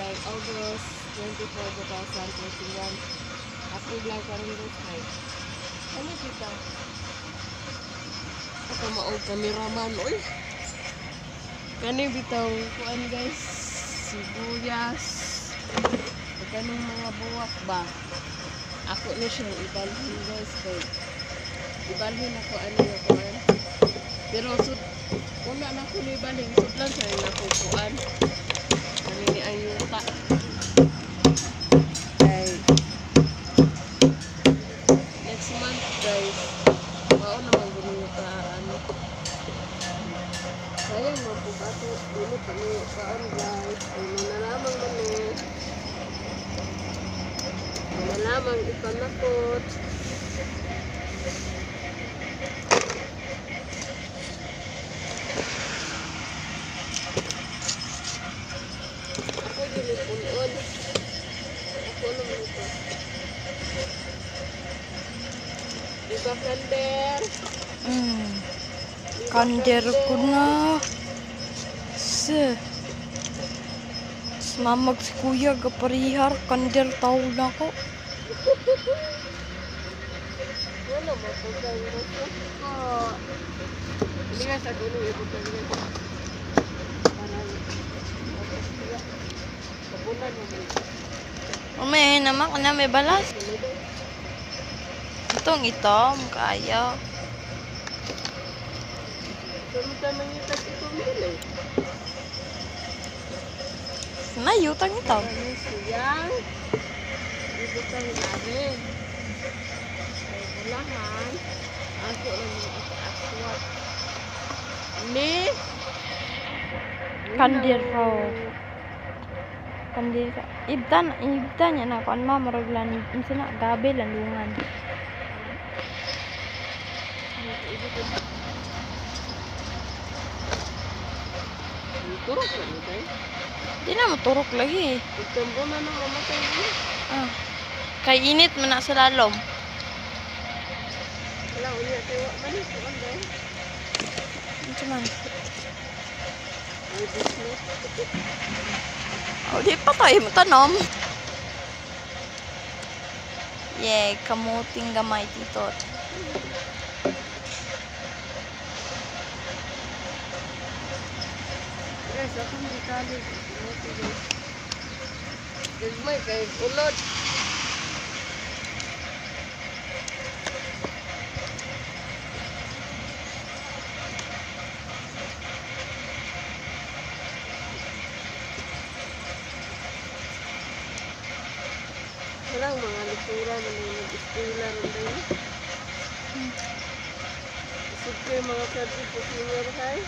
Kay August 24, 2021. Approve lang karon, guys, kay ano kita? Ako maog cameraman, oy. Kani bitaw kuan, guys, sibuyas. Kaning mga buwak ba? Ako ni siyang ibalhin, guys, kay ibalhin ako ano nga kuan. Pero sud una na ko ni ibalhin, sudlan sa nako kuan. Kani ni ang yuta. Kay next month, guys, mao naman gud ka ano. Sayang mo po ato dili pa ni kaon, guys. Ano na lamang man ni. Ano na lamang ipanakot. Ako dili punon. Ako naman ito. Di ba, Kander? Mm. Di ba, Kander ko na. Se. Mamag si kuya, gaparihar, kander tao na ko. Wala mo po kayo ko. Hindi nga sa gulo, ibutang guys. Para tabunan mo. Umay naman ka na may balas. Itong itom, kaya. Sunod tayo mangitag ito mili. Nayutang ito. Ano siyang ibutang namin. Ay bulahan. Ako lang yung aswat. Ni? Kandiro. Kandiro. Ibtan, ibtan niya na kuan ma murag lan unsa na gabi landungan. Turok na ni tayo. Di na moturok lagi. Itambo na nang mamatay mo. Ah. Kay init man na sa lalom. Wala, unya kay wa man ito ang day. Unsa man? Ay, business. Oh, di pa tayo matanom. Yeah, kamuting gamay dito. Guys, akong gikalig. Kamuti, guys. Gagmay kay ulod. Walang mga lisura na may nag-eskwela rin tayo. Isip ko yung mga subject sa senior high.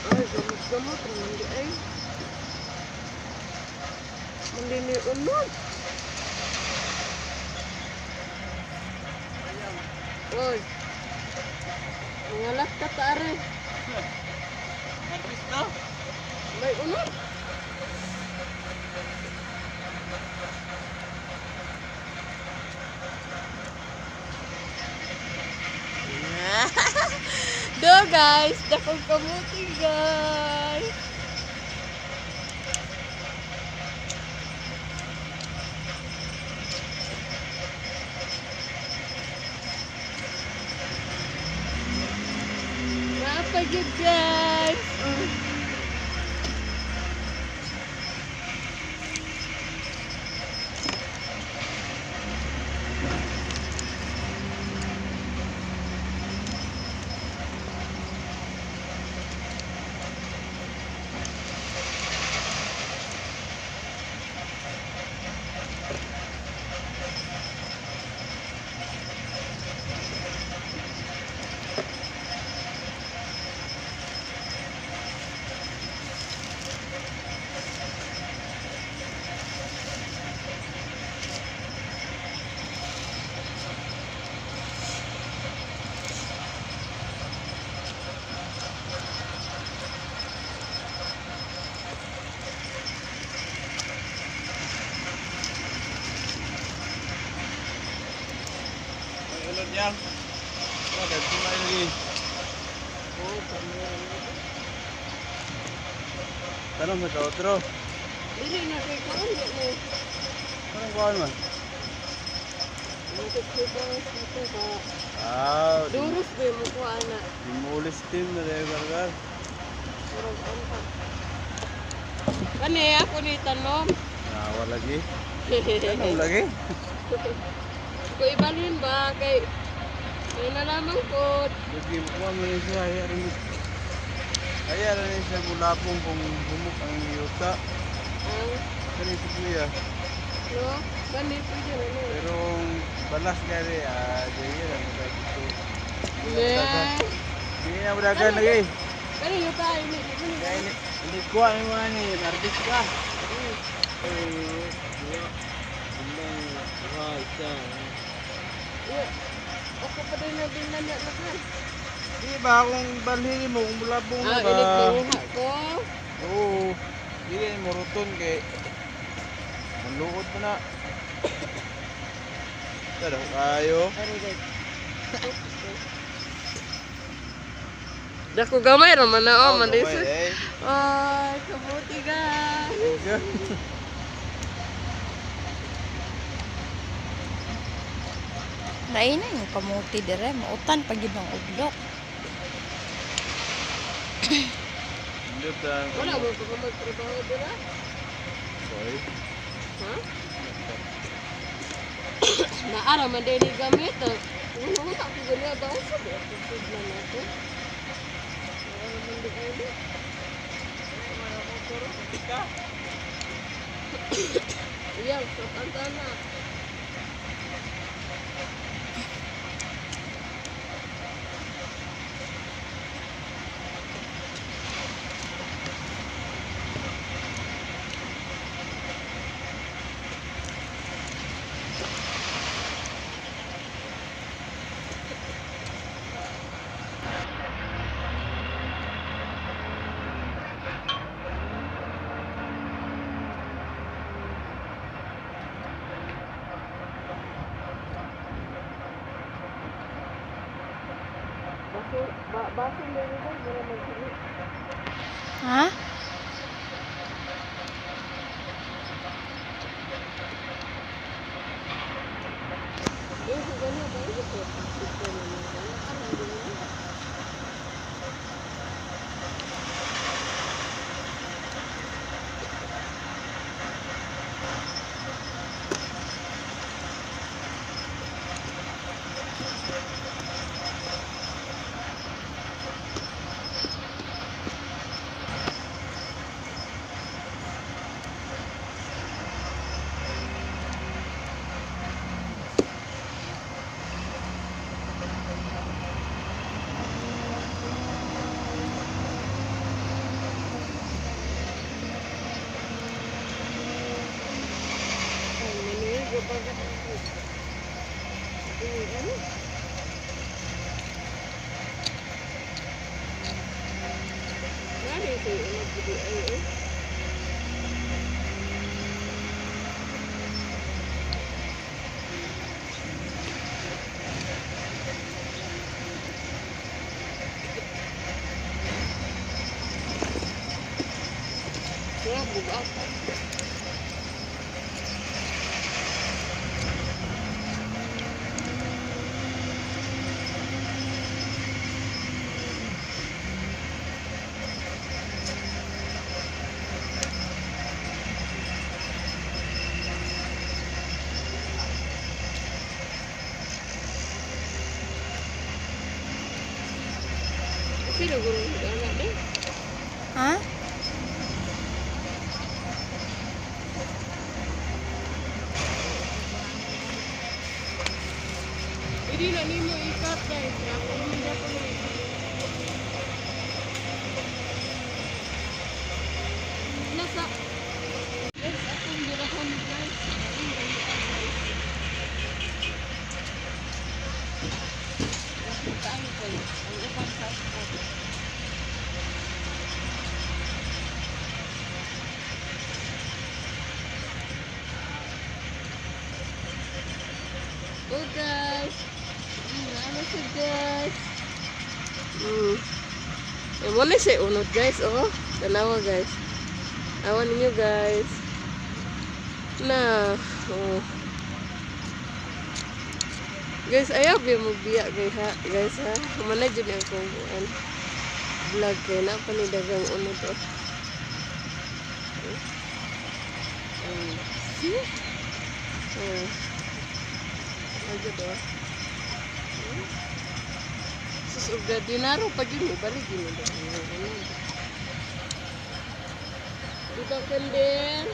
Ay, gamot-gamot. Hindi ay. Hindi ni unod. Oy. Mga lakta pare. May unod. Do guys, dakong kamuti, guys. Napagod, guys. Ulod yan. Oh, dagko na lagi. Oh, Tanong sa otro. Dili na kay kuan di mo. Anong kuan man? Nagkukuha sa ka. Ah, Duros ba mo kuha na? Demolish team na dahil gargar. Murag unta. Kani ako ni tanom. Nawa lagi. Tanong lagi. Ko ibalhin ba kay may nalaman ko. Lagi mo man siya ay rin. Ay rin siya mulapong kung humok ang yuta. Ang Kani si kuya. no, kani pwede na no. Pero balas gari ah dili na mo dito. Ne. Dili na mo dagan lagi. Kani yuta ini di man. Kaya ini ini kuha ni mo ni arbis ka. Eh, dua, lima, dua, isa. Ako pa din na din na lakan. Di ba kung balhin mo kung mulabong na Ah, ba? inig manguha ko. Oo. Dili mo ruton kay manluot mo na. Tara kayo. Dako gamay ra man na oh, man Gamay, dis. eh. Ay, kabuti guys. Thank you. Lain na yung kamuti dire, mautan pag yun ang udlok. Indot ang Wala mo pa magtrabaho dira? Sorry. Ha? Naara man dili gamit. Wala wala ko gani ba sa di ako sudlan nato. Wala man di ay. Iyaw, sa pantana. Baso, ba, baso dili ba wala magdili. Ha? Eh, kung gani ba ito? Ito na lang. Ano dili? Ay, manigo pa ka. Eh, ano? Nari sa'yo, magbudi ay eh. Kaya bugat. Sino guro anak ni? Ha? Hindi na nimo ikat guys. Ako hindi na ko Nasa. Guys, akong birahon guys. Ay, ay, ay, guys. Tayo kay ang ubang sa spot. Oh guys. Ano siya guys? Eh, wala siya unod guys, oh. Tanawa guys. Awan ninyo guys. Na, oh. Guys, ayaw ba mo biya guys ha? Guys ha? Humana dyan ang kong buwan. Vlog kay na panidagang unod oh. See? Oh. Agad oh. Sus, uga dinaro pa yun eh. Balik yun eh. Dito kandel.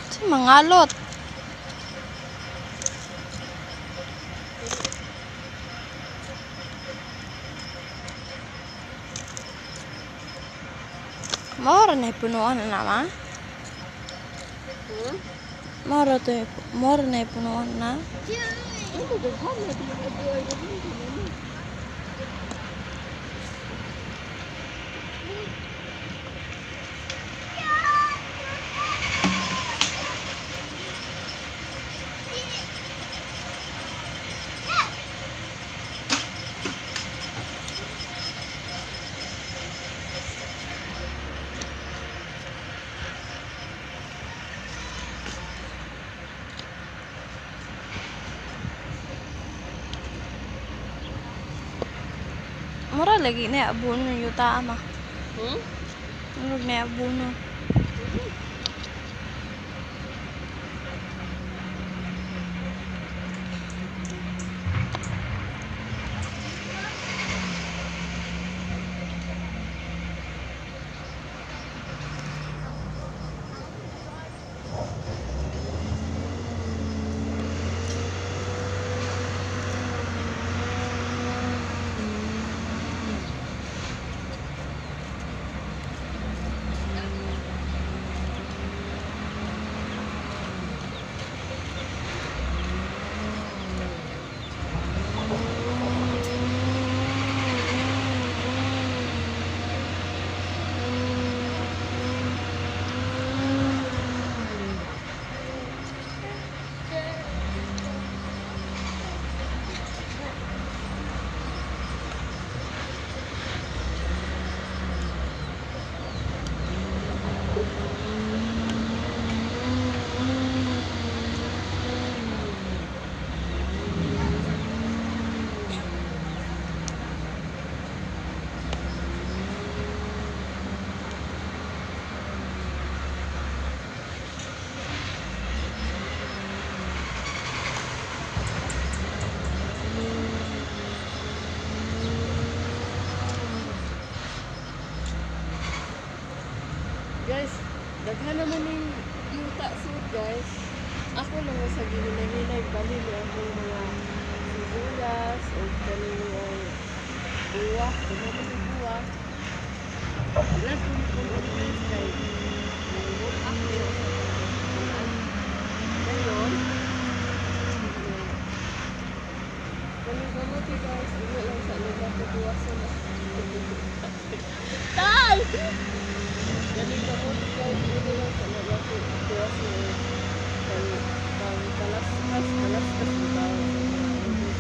Sa mangalot. Mora na ipunuan na ma. Hmm? Mora to mora na ipunuan na. Ano, daghan na. Pinag-abuhay na din. Mura lagi na abono yuta ama. Hmm? Mura na abono. Guys, daghan naman yung yuta suit guys. Ako lang sa ginahinay bali ni akong mga sibuyas o kaning buwak, daghan man yung buwak. Wala ko yung puno guys kay buwak niyo sa punuan. Ngayon, kaning kamote guys, dili lang sa nila ko buwak sa Tay! Galing kamote guys, dili lang sa nila ko buwak sa pang kalaskas, kalaskas bitaw sa mga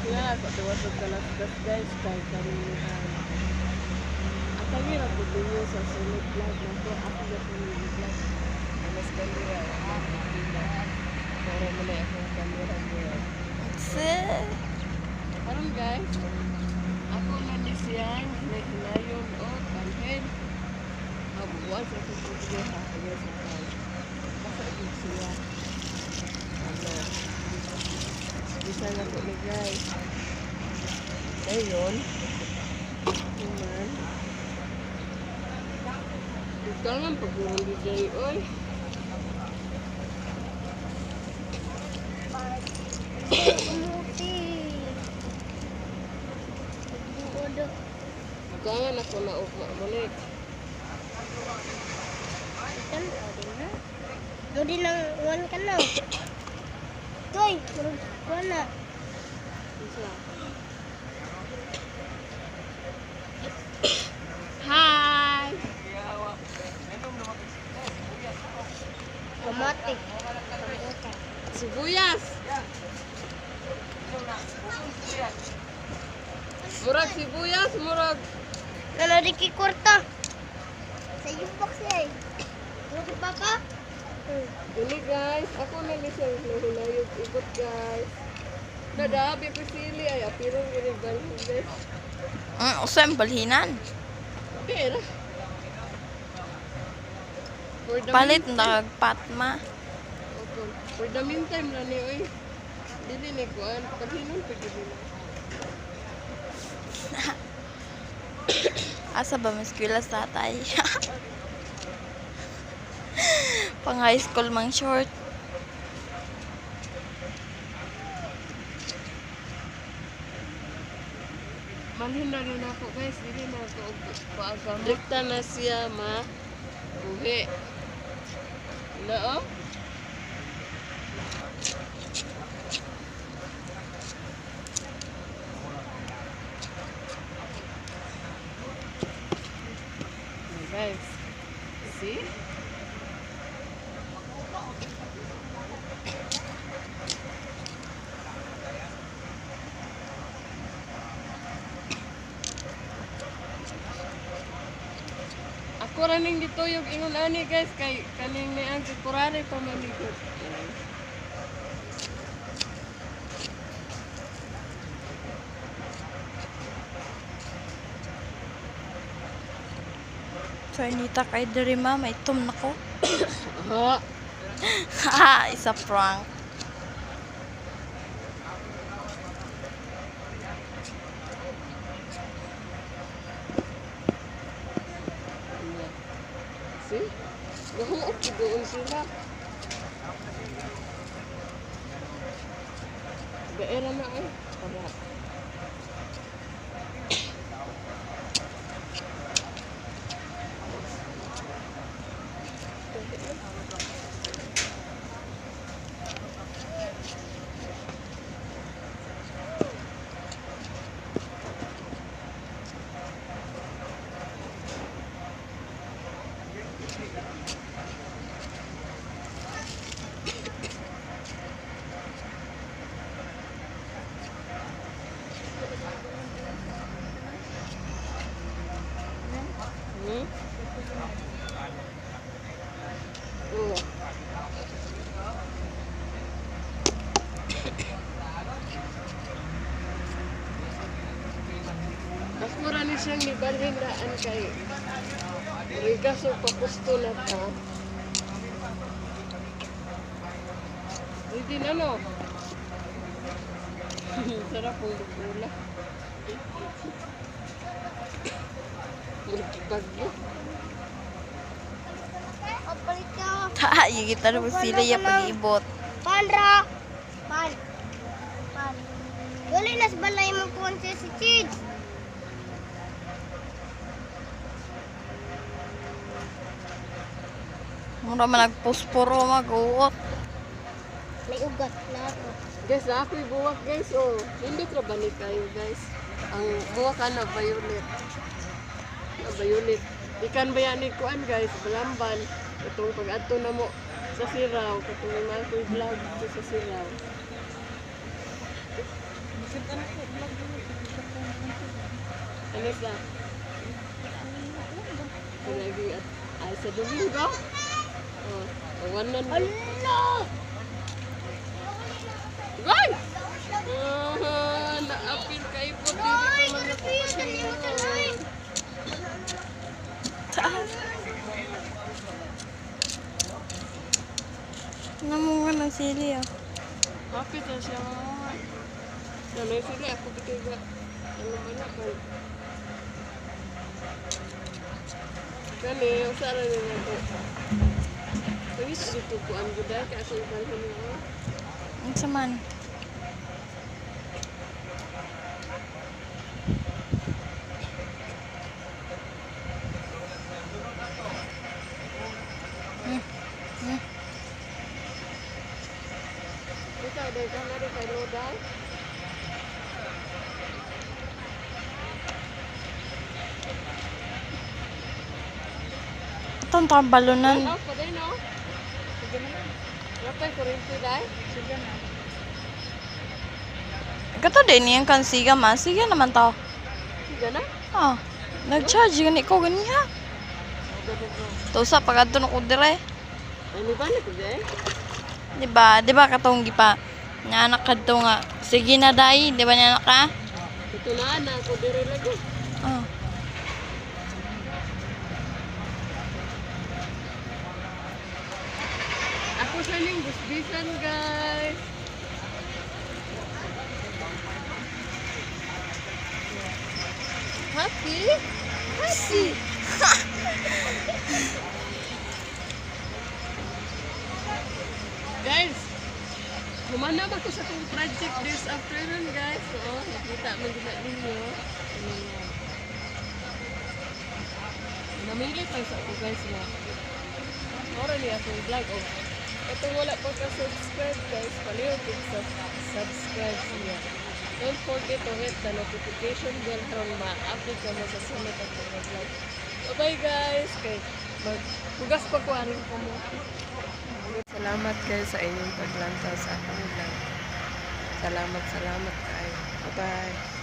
nga, patuwas og kalaskas guys, kay kaning atang ra pud ninyo sa sunod vlog na to. Ako na po yung vlog. Alas camera, Mura mo na akong camera girl. Karon guys, ako na ni siyang hinahinayon o panhead. Mabubuan sa akong video ha, kaya sa kan. Basta gyud siya. Ano? Bisa na po ni guys. Ayun. Human. Ito nga pag DJ oy. Bukangan ako na ugma mulik. Mo din ang uwan ka na. Toy, murag kuan na. Isa. Hi! Kamote. Sibuyas! Murag sibuyas, murag. Nana di ki kwarta. Sa yubak siya eh. Murag papa. Dili guys, ako na ni siya nahulayog ibot guys. Nadabi ko sili ay apirong ginibal guys. Usa ang balhinan. Pero for the Palit nagpatma. Opo. For the meantime na ni oy. Dili ni kuan, paghinon pud gyud nila. Asa ba maskwila sa tatay? Pang high school mang short. Manhin na rin ako guys, dili na ako og paagamot. Rekta na siya ma buhi. Na oh. Guys, see? Ako ra ning gituyog ingon ani guys kay kaning niang kurare pa manigot. So inita kay diri ma, may tum na ko. Ha. Ha, isa prank. See? Gahuot doon sila. Gaera na ay. Para. Hmm? Oh. Mas mura ni siyang nibalhin daan kay Rigaso papusto na ta. Hindi na no. Sarap ang lugula. Bagyo. Papalit ka. Ha, yigita na sila ya pag-ibot. Pan ra. Pan. Pan. Dili nas balay mo kuan siya si Chid. Mura man nagposporo mag-uot. May ugat na ako. Guys, ako'y buwak guys. Oh, hindi ra ba ni kayo guys? Ang buwak ana violet. Na violet. Ikan ba yan ni kuan guys, balamban. Itong pag-adto na mo sa Siraw, katong mga ako'y vlog dito sa Siraw. Ano sa? Pinaging at ay sa Domingo. Oh, awanan mo. Ala! Ay! Ah, naapil kay po. Ay, grabe yun. Kalimutan na eh. Namunga ng sili ah. Happy na siya mga. Sanay sila ako bigay ba? Ano ba na kay? Kani, usara na na ko. Pangit dito ko ang guday kay ako ibalhin mo. Unsa man? Hmm. Hmm. Kay daghan na rin kay Loday. Itong tang balunan. Out pa din, no? Sige na lang. Wala pa yung kuryente, day? Sige na. Kato din niyang kansiga ma. Sige naman to. Sige na? Ah, nag-charge gani ko ganiha. Tusa pag adto na ko dire. Ay, ni balik ko, day? Di ba? Di ba katong gipa nga anak kadto nga sige na dai, di ba niya anak ka? Ito na, na ako dire lagi. Ah. Ako sa ning busbisan, guys. Happy? Happy! Guys, humana ba ko sa akong project this afternoon, guys? So, nakita man gina ninyo. Ano nga. Namili pa sa ako, guys, na. Mora ni akong vlog. Oh. Katong wala pa ka-subscribe, guys, palihog kog subscribe siya. Don't forget to hit the notification bell karon ma-update ka mo sa sunod akong mga vlog. Bye-bye, guys! Kay maghugas pa ko aring kumo. Salamat guys sa inyong paglantaw sa akong vlog. Salamat, salamat kayo. Bye-bye.